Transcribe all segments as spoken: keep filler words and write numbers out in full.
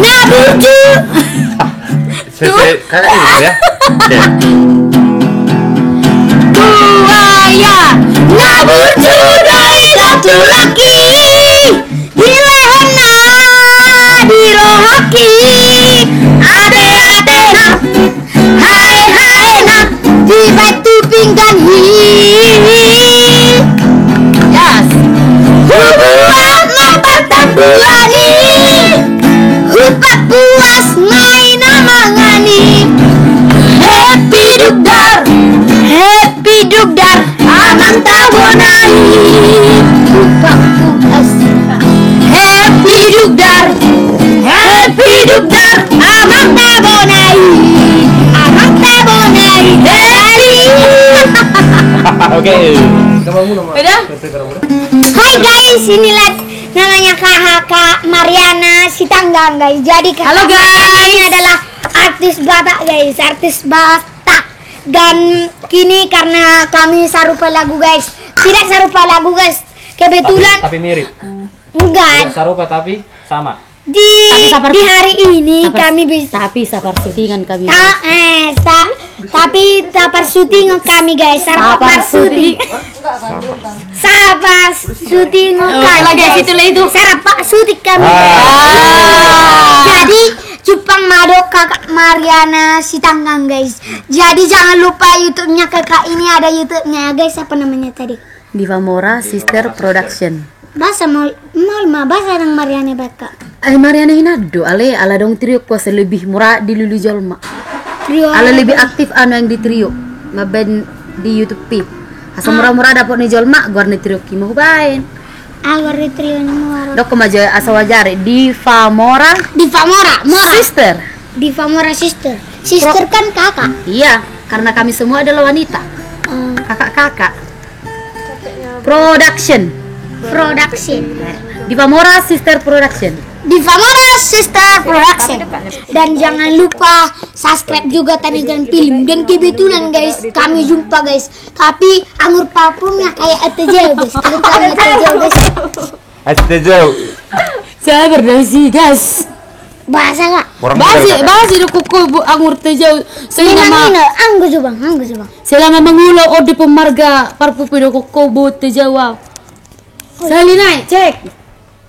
na burju. Saya, saya, kakak ini ya. Oke. Buaya na burju do i, na tulak i, dilehon na di rohaki. Ate, ate na, hae, hae na, dibaen tu pinggan i. Yes. Hubuat ma partanduan i, hupapuas ma i na mangan i. Happy Dugdar, Happy Dugdar, amang Tabona i. Hupapuas. Happy Dugdar, Happy Dugdar, amang Tabona i, amang Tabona i, happy. Oke. Udah? Hai guys, inilah namanya kakak Mariana Sitanggang, guys. Jadi, halo, kakak Mariana guys, ini adalah artis Batak, guys, artis Batak. Dan kini karena kami sarupa lagu, guys, tidak sarupa lagu, guys. Kebetulan tapi, tapi mirip. Enggak. Tidak sarupa tapi sama. Di, tapi sapar-, di hari ini tapi, kami bis-, tapi saparsutingan kami. Ta-, eh, sa-, tapi saparsutingan kami, guys. Saparsuti. Saparsuti. Saparsutingan kami, guys. Itu lah itu. Saparsuti kami, guys. Ah. Jadi, jumpang ma dohot kakak Mariana Sitanggang, guys. Jadi, jangan lupa YouTube-nya kakak ini, ada YouTube-nya, guys. Apa namanya tadi? Diva Mora Sister Production. Basa mol-, mol ma, basa nang Mariana i, baka. Ai Mariana i nandok, ale, ala adong trio kuasa lebih mora dilului jolma. Trio. Ala lebih aktif anu yang di trio. Mambaen di YouTube i. Asa mora-mora dapot ni jolma, goar ni trio i ma hubaen. Ah, goar ni trio i ma. Dok ma jo asa huajar, Diva Mora. Diva Mora, Mora. Sister. Diva Mora Sister. Sister kan kakak. Iya, karena kami semua adalah wanita. Oh. Kakak-kakak. Production. Production. Diva Mora Sister Production. Diva Mora Sister Production. Dan jangan lupa subscribe juga Tanigan Film. Dan kebetulan, guys, kami jumpa, guys. Tapi anggur parfumnya kayak Ete Jeo, guys. Kebetulan Ete Jeo, guys. Ete Jeo. Sabar dong sih, guys. Basa, Kak. Basi, basi do koko bo anggur Ete Jeo. Selama, anggur jo, Bang, anggur jo, Bang. Selama mangula ode pemarga parfum do koko bo Ete Jeo. Sali nai, cek.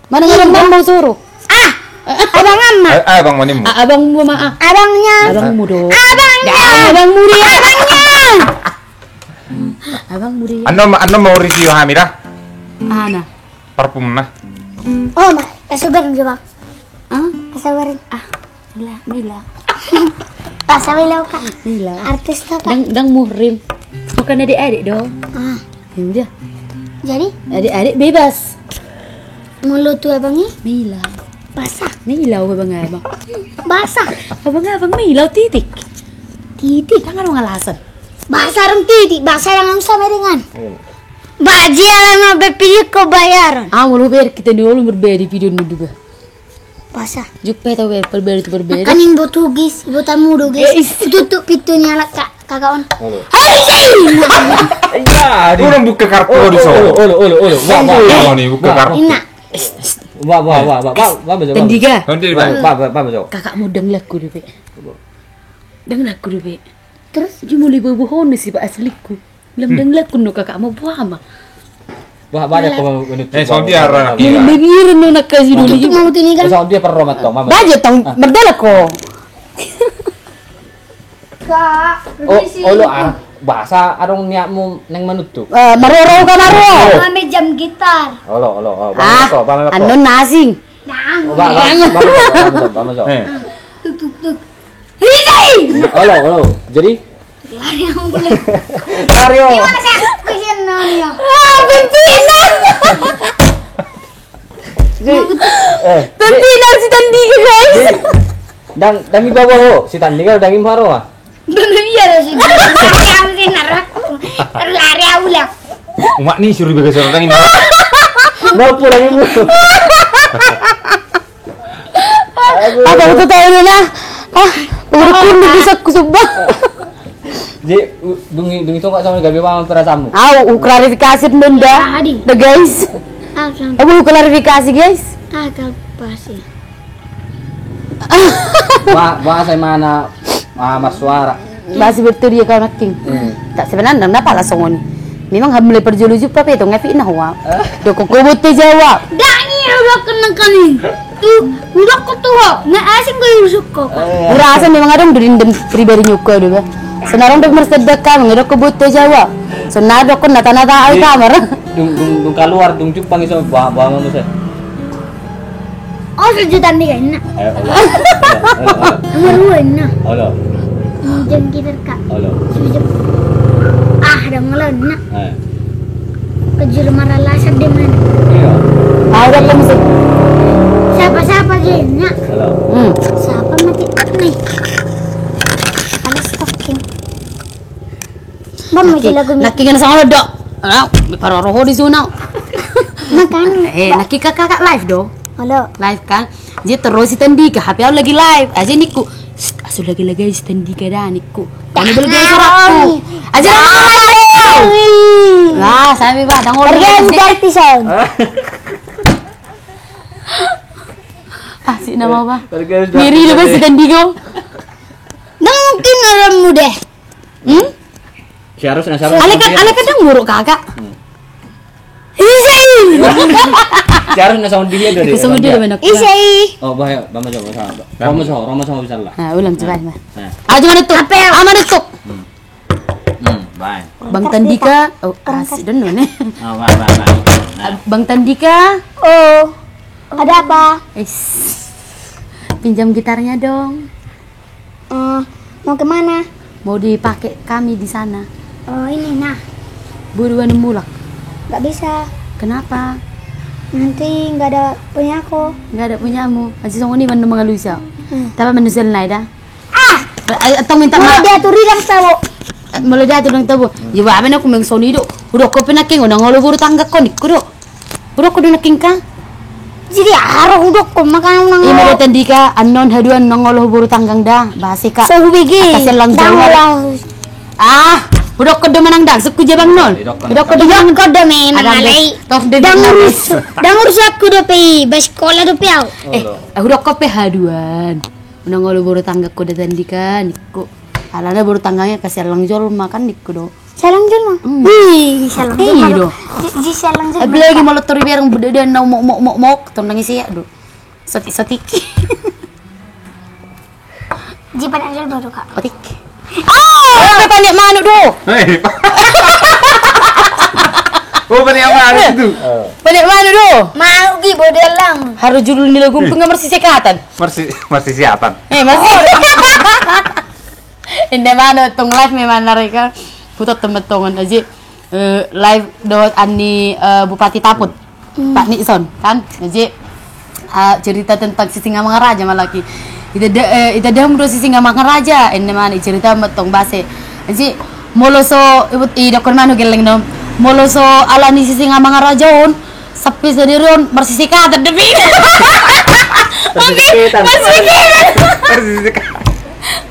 Mana ngomong mau suruh? Ah, abang ama. Eh, abang manimu. Ah, abangmu ma, ah. Abangnya. Abangmu do. Abangnya. Abangmu dia. Abangnya. Abangmu dia. Anno ma, anno ma review hami da. Ana. Parfumna. Oh, ma, ya sabar jo, Bang. Hah? Sabar. Ah, Mila, Mila. Basa Mila, Kak. Mila. Artis apa? Dang, dang Muhrim. Bukan adik-adik dong. Ah. Iya. Jadi? Adik-adik bebas. Molo tu abang i? Mila. Basa. Mila, abang-abang. Basa. Abang-abang Mila, titik. Titik. Jangan dong alasan. Basa dong titik, basa dang sama dengan. Baji ala na bepilih ko bayaran. Ah, molo ber kita ni olu berbeda video nu juga. Basa. Jupe tau be, berbeda tu berbeda. Kaning Portugis, ibu tamu do, guys. Eh, is. Tutup pintunya lah, Kak, kakak on. Olo. Hai, sih. Iya, di. Udah buka kartu di sana. Olo, olo, olo, olo. Wah, wah, wah, nih, buka kartu. Ina. Wah, wah, wah, wah, wah, wah, betul. Tendiga. Tendiga. Wah, wah, wah, betul. Kakak mudeng laku dulu, Be. Deng laku dulu, Be. Terus? Jumuli bobo honu si Pak asliku. Lam dang lakun no kakak mau buama. Wah, banyak kau menutup. Eh, songon dia arah. Ini bebiran no nak kasih dulu. Tutup mau tini kan. Songon dia perro matong, mama. Bajet tong berdala ko. Kak, oh, olo ah. Bahasa adong niatmu neng menutup. Eh, maroro ka maroro. Kami jam gitar. Olo, olo, olo. Ah, anu nasing. Nang. Ba, ba, ba, ba, ba, ba, ba, ba. Eh. Tuk, tuk, tuk. Rizai! Olo, olo. Jadi? Lari aku boleh. Lari, oh. Gimana sih? Kasihan namanya. Ah, betina. Jadi, eh, betina si Tandinga, guys. Jadi, dang, dang iba bawa, oh. Si Tandinga dang iba bawa. Belum iya, si Tandinga. Lari aku, si Naraku. Terus lari aku lah. Umak ni suruh begas orang ini. Mau pulang ibu. Apa itu tahu lu nah? Ah, udah pun bisa kusubah. Jadi, u-, dungi, dungi tongkak sama gabe paham perasaanmu. Au, u klarifikasi dulu dah. Ya, Adi. Dah, guys. Ah, sama. Aku klarifikasi, guys. Ah, klarifikasi. Ba-, bahasa i ma na, ah, marsuara. Bahasa bertudia kau nangkin. Hmm. Tak sebenarna na pala songon i. Memang ham mulai parjolo jumpa pe tong, nggak fitnah wa. Eh? Dokkon ho Bonte Jawa. Dak ni, udah kenang kami. Tu, udah ko tu ho. Na asing ko, udah ko. Eh. Urasa memang adong do dendam pribadi ni ho do ba. Sonari adong do marsedia kami, nggak dokkon Bonte Jawa. Sonari dokkon nata-nata ai kamar. Dung, dung, dung kaluar, dung jumpa ngisong, ba-, ba-, muse. Oh, sejuta nih kayaknya. Eh, olo. Olo, olo, olo. Nomor dua ini. Olo. Minjem gitar, Kak. Olo. Minjem. Ah, ada ngelon, nak. Eh. Kejur maralasan dia, man. Iya. Ah, udah, kan, sih. Siapa-siapa dia, nak? Olo. Hmm. Siapa mati nih? Ada stalking. Bang, mau nangkin, lagu mi. Nangkin kan sama lo, Dok. Ah, paroroho di sana. Makan. Eh, nangkin kakak live do. Halo. Live kan. Jadi terus si Tandika, H P au lagi live. Aja niku. Asu lagi-lagi si Tandika dah niku. Kami beli gaya suratku. Aja. Lah, saya bebas. Dang ngomong. Pergi ganti sound. Ah, si nama apa? Ngiri do si Tandika. Nang mungkin orang muda. Hmm? Seharusnya, seharusnya. Alai kan, alai kan dang buruk kakak. Hmm. Isai. Seharusnya sama dia do. Sama dia do. Isai. Oh, bahaya. Roma sama, sama. Roma sama, Roma sama bisa lah. Nah, ulang coba. Nah. Aja mana tuh? Apa ya? Ah, mana tuh? Hmm. Hmm, baik. Bang Tandika. Oh, asik dong nih. Oh, baik, baik, baik. Nah. Bang Tandika. Oh. Ada apa? Is. Pinjam gitarnya dong. Eh, mau kemana? Mau dipakai kami di sana. Oh, ini, nah. Buru anu mulak. Nggak bisa. Kenapa? Nanti nggak ada punya aku. Nggak ada punyamu. Masih songon ini mandu mengalusi. Hmm. Tapi manusia lain dah. Ah! Ayo, tong minta maaf. Mulai diatur hilang tahu. Mulai diatur hilang tahu. Ya, apa aku main sonido. Udah kopi nangkin, udah ngolo buru tangga konik, kudo. Hudokkon do nangkin ka. Jadi aro hudokkon maka nang. Ima do Tandika, annon haduan nang olo boru tanggang da, bahasa ka. So hubege. Kasian lang jolma. Ah, hudokkon do manang dang, sukku jabang non. Hudokkon do manang. Hudokkon do manang alai. Dang urus, dang urus aku dope, ba sikola dope au. Eh, hudokkon pe haduan. Nang olo boru tanggang ko da Tandika, nikku. Alana boru tanggangi kasian lang jolma kan nikku do. Sialang jolma. Hmm. Wih, sialang jolma. Iya do. Di, di sialang jolma. Apalagi molo tor dibereng bedede na mok mok mok mok tong nangis ya do. Sotik sotik. Jipan aja do, Kak. Otik. Oh, panik manuk do. Hei. Oh, panik manuk itu. Panik manuk do. Manuk di bodelang. Harus judul ni lagu pengen marsisekatan. Marsi, marsisekatan. Eh, marsi. Inda mana tong live memang nareka. Putot temen tongan aja, eh, live dohot ani, eh, Bupati Taput. Hmm. Pak Nixon kan. Aja, eh, cerita tentang Sisingamangaraja malaki. Ita da, eh, ita dam do Sisingamangaraja. Inda mana cerita metong base. Aja molo so ibut i dokon manu geleng dong. Molo so alani Sisingamangaraja on. Sampe sadari on marsisekatan dope. Marsisekatan. Marsisekatan. Marsisekatan.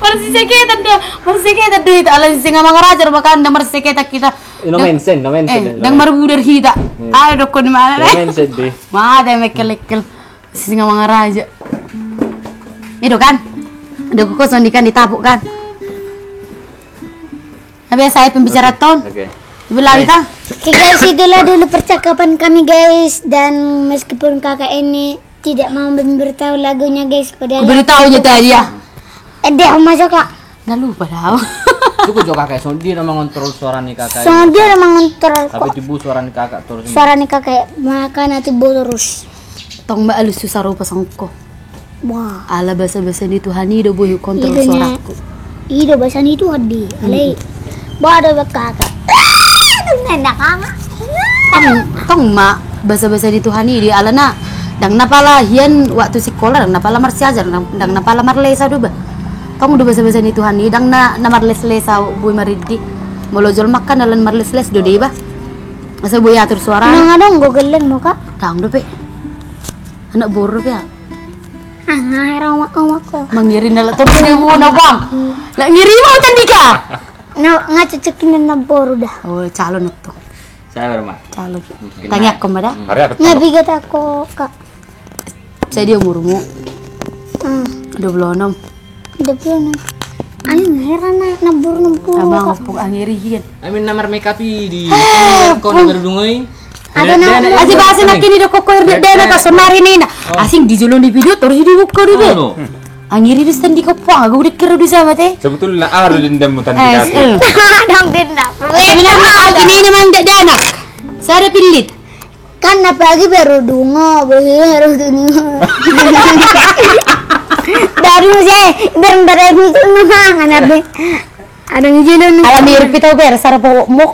Marsisekatan do. Marsisekatan do ita. Alai Sisingamangaraja do makana marsisekatan hita. Ino mention, no mention. Eh, dang marbudar hita. Ayo dokkon di mana. No mention di. Mate mekkel-ekkel. Sisingamangaraja. Ido kan. Udah kukoson di kan di Taput kan. Nah, biasa ya pembicara ton. Oke. Bilang kan. Oke, guys, itulah dulu percakapan kami, guys, dan meskipun kakak ini tidak mau memberitahu lagunya, guys, padahal aku beritahu aja tadi ya. Eh, dia masuk, Kak. Nggak lupa dah. Cukup juga kakak, so dia nama ngontrol suara nih kakak. So dia nama ngontrol. Tapi tibu suara nih kakak terus. Suara nih kakak, makanya tibu terus. Tong ba alus susah rupa songko. Wah. Ala basa-basa ni Tuhan i do boi kontrol suaraku. I do basa ni Tuhan di. Alai. Ba do ba kakak. Enak amat. Tong, tong ma basa-basa ni Tuhan i di alana. Dang na pala hian waktu sikola, dang na pala marsiajar, dang, dang na pala marlesa do ba. Tong do basa-basa ni Tuhan i, dang na, na marles-lesa boi maridi. Molo jolma kan alan marles-les do de ba. Asal boi atur suara. Nang adong go gelleng mo, Kak? Dang dope. Anak boru dope ya. Ah, ngaher omak-omak ko. Mangiri na la topi de bona bang. La ngiri mau Tandika. Na, nga cecek ini na boru dah. Oh, calon itu. Saya berapa? Calon. Tanya aku mada. Hari apa? Nabi kata aku, Kak. Saya dia umurmu. Hmm. Dua puluh enam. Dapur na. Ayo, heran na, nabur, nabur. Abang, puk angiri hian. Amin na marmakeup i di. Kau na baru dungoi. Ada na. Aji basi na kini do koko ir dek dana ka sonari nina. Asing di jolo ni video torus di buka do be. Angiri di stand di kopo, aku udah kira di sama teh. Sebetulnya ada dendam mutan di kaki. Dong dendam. Ini memang dek dana. Saya ada pilit. Kan na pagi baru dungo, baru harus ini. Baru saya bereng bereng itu mah, ngana be. Ada ngejelo nih. Ala mirip kita ber, sarapo mok.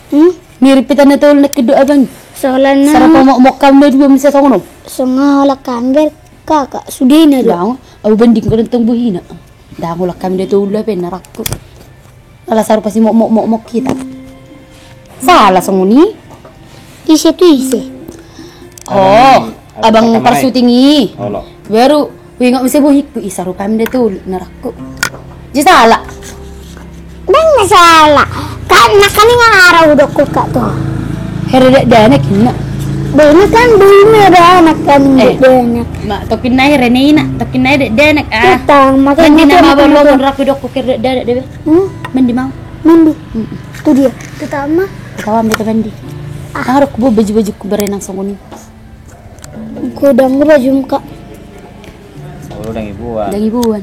Hmm? Mirip kita na tol nak kedo abang. Soalnya sarapo mok, mok kamu na dua misa songono. Songola kan ber, kakak, sudah ini ada. Dang, au banding ko tentang buhina. Dang, ola kami da tolu ape na rakku. Ala sarupa si mok, mok, mok, mok kita. Salah songon i. Ise tu ise. Oh, abang parsyuting i. Baru, wingok muse bohikku, i sarupa mi da tolu na rakku. Jadi salah. Dang na salah. Kan na kan ingan arau dokku kak tu. Hera dak danak inna. Bena kan bena danak kan dak danak. Ma tokin nai rene ina, tokin nai dak danak ah. Kita makan. Mandi nama balongan rapi dokku kira dak danak deh. Hmm? Mandi mau. Mandi. Tu dia. Kita ama. Kita ama kita mandi. Ah, rok bu baju-baju ku berenang songon i. Ku dang baju muka. Oh, dang ibuan. Dang ibuan.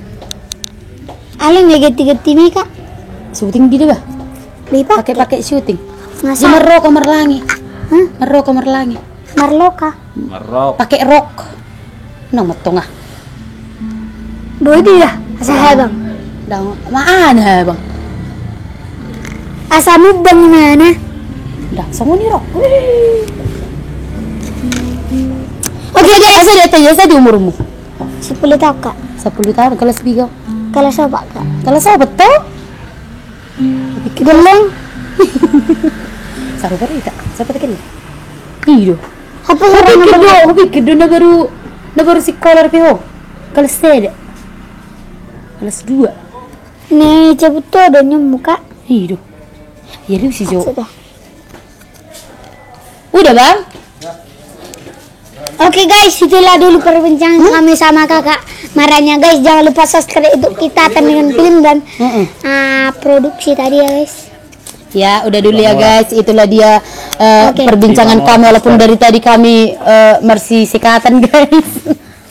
Ale me geti-geti mi kak. Syuting di deba. Pakai pakai syuting. Di Marroka Marlangi. Hah? Marroka Marlangi. Marloka. Marrok. Pakai rok. Nang matongah. Bodi ya, asa habang. Dang, ma ana habang. Asa mubang mana? Dang, songon i rok. Oke guys, asa dia tanya asa di umurmu. Sepuluh tahun kak. Sepuluh tahun, kelas tiga. Kelas apa kak? Kelas apa tuh? Geleng. Saru berita. Siapa tak geleng? Iyo. Apa orang pikir do, aku pikir do na baru, na baru sekolah P O. Kelas tiga. Kelas dua. Nih, cabut tuh ada nyamuk kak. Iyo. Ya lu si Jo. Sudah. Udah bang. Oke guys, itulah dulu perbincangan kami sama kakak Maranya guys. Jangan lupa subscribe untuk kita Tandingan Film dan ah, produksi tadi ya guys. Ya udah dulu ya guys, itulah dia eh, perbincangan kami walaupun dari tadi kami eh, marsisikatan guys.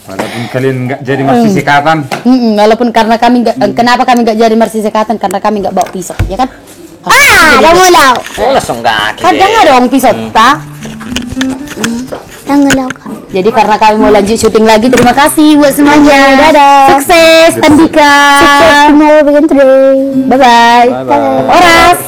Walaupun kalian nggak jadi marsisikatan. Mm-mm, walaupun karena kami nggak, kenapa kami nggak jadi marsisikatan? Karena kami nggak bawa pisau, ya kan? Ah, dang ulau. Oh, langsung kaki. Kadang ada orang pisau ta. Dang ulau kak. Jadi karena kami mau lanjut syuting lagi, terima kasih buat semuanya. Dadah. Sukses, Tandika. Sukses semua bikin terus. Bye bye. Bye bye. Horas.